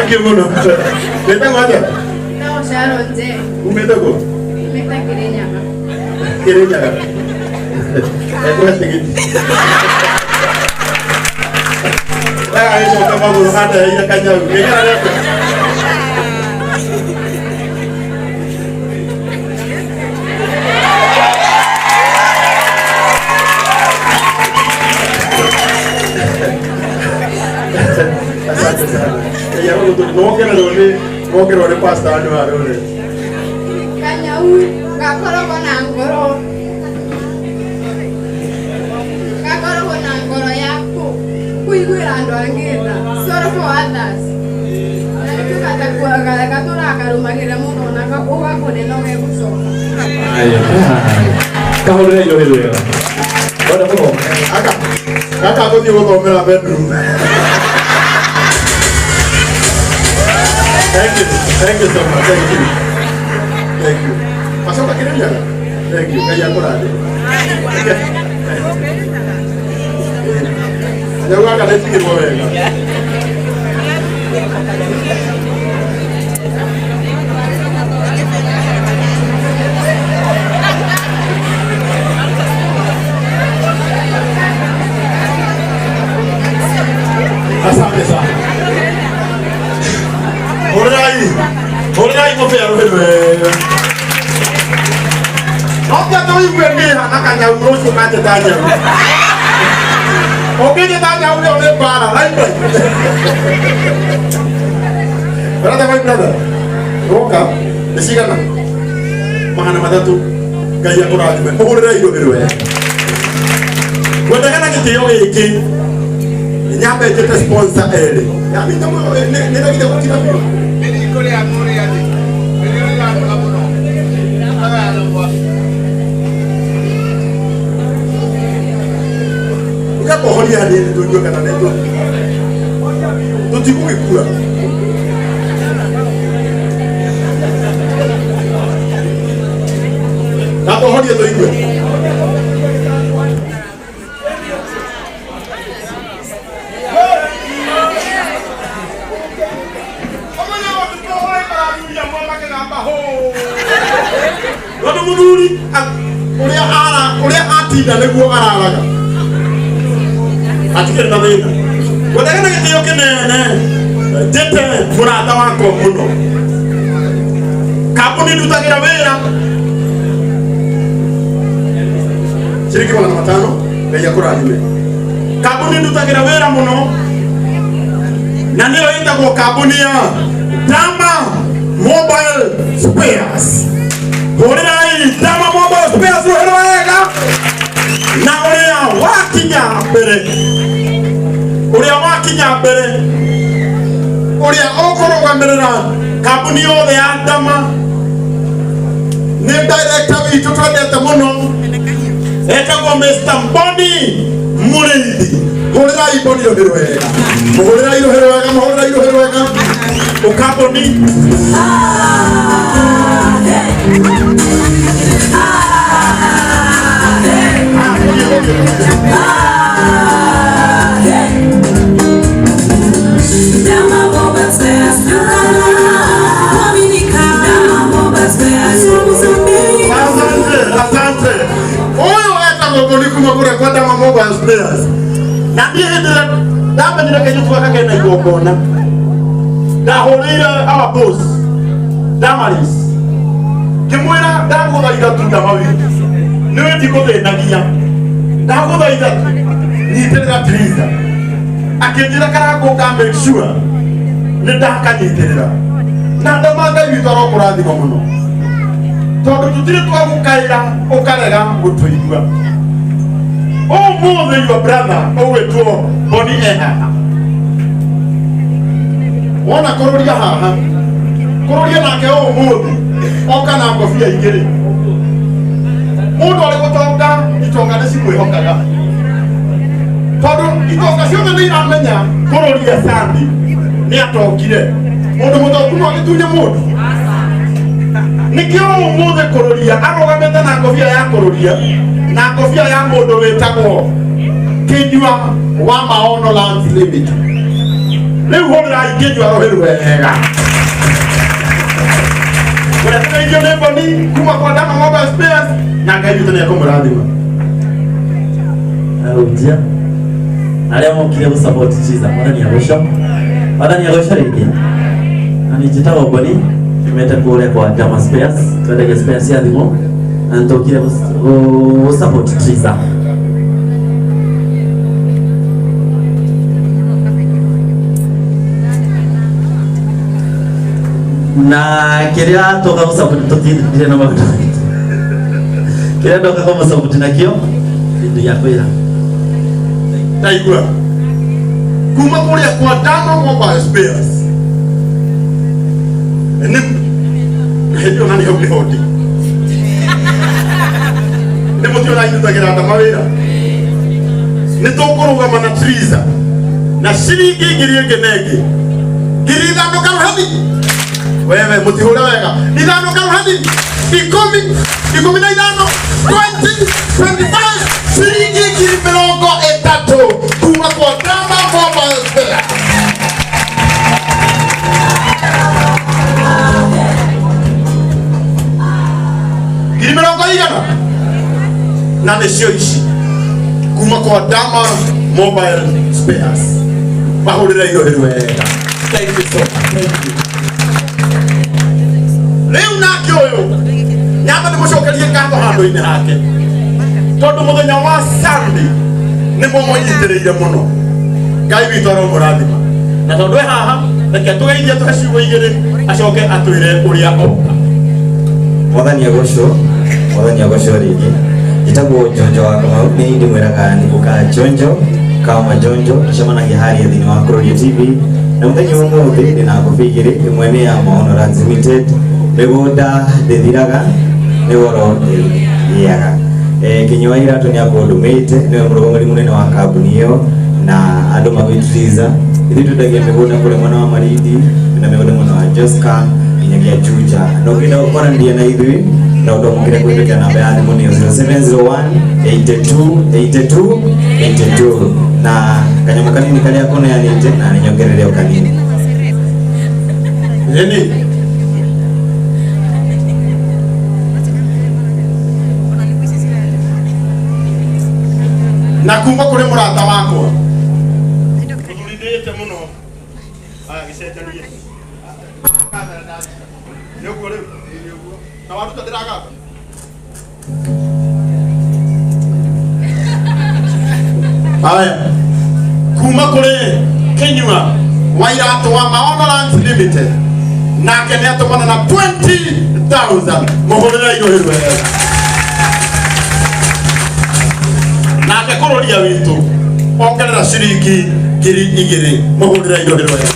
Thank you mũno. Wĩtagwo atĩa? No Sharon J. Umĩte kũ? Umĩte Kĩrĩnyaga. Kĩrĩnyaga. Ekũhe tigiti. Agagĩcoka magũrũ andeheire kanyau. Ngĩgera rĩakwa. Asante sana. Ya nongererwo nĩ nongererwo nĩ pastor wanyu wa rũrĩrĩ. Kanyau gakoragwo na ngoro gakoragwo na ngoro ya kũiguĩra andũ angĩ tha, sorrow for others. Na nĩkĩo gatakuaga gatũraga karũmagĩrĩra mũno na ũgakũne no gegũcoka. Aya. Kahũrĩre indo wega. Wenda mũno. Aka gaka gũthiĩ gũthomera bedroom. Thank you. Thank you so much. Thank you. Thank you. Macoka kĩrĩnyaga? Thank you. Ngai akũrathime. Nyau gaka nĩtigĩrwo wega. Asante sana. Hũrĩrai, hũrĩrai mũbĩa rũhĩ wega. No ti atĩ ũigue ndĩha na kanyau rũciũ kanjĩta nyau. Ũngĩnjĩta nyau ĩyo nĩ mbara, right right. Brother, my brother. Roka, nĩ cigana? 300. Ngai akũrathime. Ũhũrĩre indo rũhĩ wega. Ngwendaga na gĩtĩo gĩkĩ nyambe njĩte sponsor erĩ. Yambĩte nĩ ndagire gũkira biũ. Nĩ riko rĩa mũrĩa thĩ rĩrĩa rĩranũra mũno Ũkagayana mwaki. Ũkabohoria hanini tũigue kana nĩ tũ tũtigũgĩkua. Kabohoria tũigue. Tondũ mũthuri ũrĩa ara ũrĩa atinda nĩguo araraga hatikĩrĩ na thĩna. Ngwendaga na gĩtĩo kĩnene njĩte mũrata wakwa mũno kambuni ndutagĩra wĩra ciringi 500. Ngai akũrathime. Kambuni ndutagĩra wĩra mũno na nĩyo ĩtagwo kambuni ya Dama Mobile Spares. Hũrĩrai Dama Mobile Spares rũhĩ wega na ũrĩa wakinya mbere, ũrĩa wakinya mbere, ũrĩa ũkũrũgamĩrĩra kambuni yothe ya Dama nĩ director witũ twendete mũno etagwo Mr. Mboni Mũrĩithi. Hũrĩrai Mboni rũhĩ rwega, mũhũrĩrai rũhĩ rwega, mũhũrĩrai rũhĩ rwega ũkamboni. Asante, asante. Ũyũ etagwo Mboni kuma kũrĩa kwa Dama Mobile Spares. Na niĩ hĩndĩ ĩrĩa ndamenyire kairĩtu gaka kena igongona, ndahũrĩire our boss Damaris ngĩmwĩra ndagũthaitha tu Damawi, nĩwe ndikũthĩnagia, ndagũthaitha tu nyitĩrĩra Teresa. Akĩnjĩra karangũ ka make sure nĩ ndakanyitĩrĩra na ndama. Ngai witũ arokũrathima mũno tondũ tũtirĩ twagũkaĩra ũkarega gũtũigua. Ũmũthĩ your brother ũgwĩtwo Boni e haha, wona kũrũria haha kũrũria nake ũmũthĩ oka na ngobia igĩrĩ. Mũndũ arĩ gũtonga itonga nĩ cimwĩhokaga tondũ itonga ciothe nĩ iramenya kũrũria sandi nĩ atongire. Mũndũ mũtongu no agĩtunye mũndũ nĩkĩo ũmũthĩ kũrũria arũgamĩte na ngobia ya kũrũria na ngobia ya mũndũ wĩtagwo Kinyua wa Maono Lands Limited. Rĩu hũrĩrai Kĩnyua rũhĩ wega. Ũrĩa tũgeithio nĩ Boni kuma kwa Dama Mobile Spares na Ngai witũ nĩekũmũrathima. Ahunjia arĩa mokire gũ support Chiza, mwathani agocwo, mwathani agocwo rĩngĩ. Na nĩ njĩtagwo Boni, nyumĩte kũrĩa kwa Dama Spares, twendagia spares cia thimũ na nĩtũkire gũ support Triza. Na kĩrĩa tũka gũ support tũtindire na maũndũ maingĩ. Kĩrĩa ndoka kũmũ support nakĩo nĩ gĩa kwĩra. Ndaigua kuma kũrĩa kwa Dama Mobile Spares nĩ hĩndĩ ĩyo na nĩ hau nĩho ndĩ nĩ mũtiona irutagĩra Dama wĩra nĩ tũkũrũgama na Triza na ciringi ngiri ĩngĩ na ĩngĩ 5,000 karuhani wewe mũtihũre wega 5 karuhani 10 15 20 25 ciringi 30,000 kuma kwa Dama Mobile Spares. 40,000 na nĩcio ici kuma kwa Dama Mobile Spares. Mahũrĩre irohĩ wega. Thank you so much. Thank you. Rĩu nake ũyũ nyamba ndĩmũcokerie ngatho handũ-inĩ hake tondũ mũthenya wa Sunday nĩ mũmũnyitĩrĩire mũno. Ngai witũ aromũrathima. Na tondũ e haha reke tũgeithie tũhe ciugo igĩrĩ acoke atwĩre ũrĩa oka. Mwathani agocwo, mwathani agocwo rĩngĩ. Njĩtagwo Njonjo wa Kamau, nĩ ndĩmwĩraga nĩ gũka Njonjo kama Njonjo, tũcemanagia harĩa thĩinĩ wa Kuroria TV. Na mũthenya wa ũmũthĩ ndĩna ngũbia igĩrĩ, ĩmwe nĩ ya Maono Lands Limited, mĩgũnda ndĩthiraga, nĩ goro ĩgĩaga. Kinyua Iratũ nĩ akũndũmĩte, nĩwe mũrũgamĩrĩri mũnene wa kambuni ĩyo na andũ magwĩtiriza. Ithuĩ twendagia mĩgũnda kũrĩa mwena wa Malindi, na mĩgũnda mwena wa Joska nginyagia Juja. Na ũngĩenda kwaranĩria na ithuĩ no ũtwamũkĩre kũhĩtũkĩra namba ya thimũ nĩyo 0701 82 82 82 na kanyamũ kanini karĩa kũneanĩte na nĩ nyongerere o kanini. Ĩni na kuma kũrĩ mũrata wakwa mũthuri ndĩĩte mũno aya gĩcenjanie nĩ ũguo rĩu na waruta ndĩragamba. Haya, kuma kũrĩ Kinyua wa Iratũ wa Maono Lands Limited nake nĩ atũmana na 20,000 mũhũrĩre irũhĩ wega. Nake kũrũria witũ ongerera ciringi 2,000 mũhũrĩre irũhĩ wega.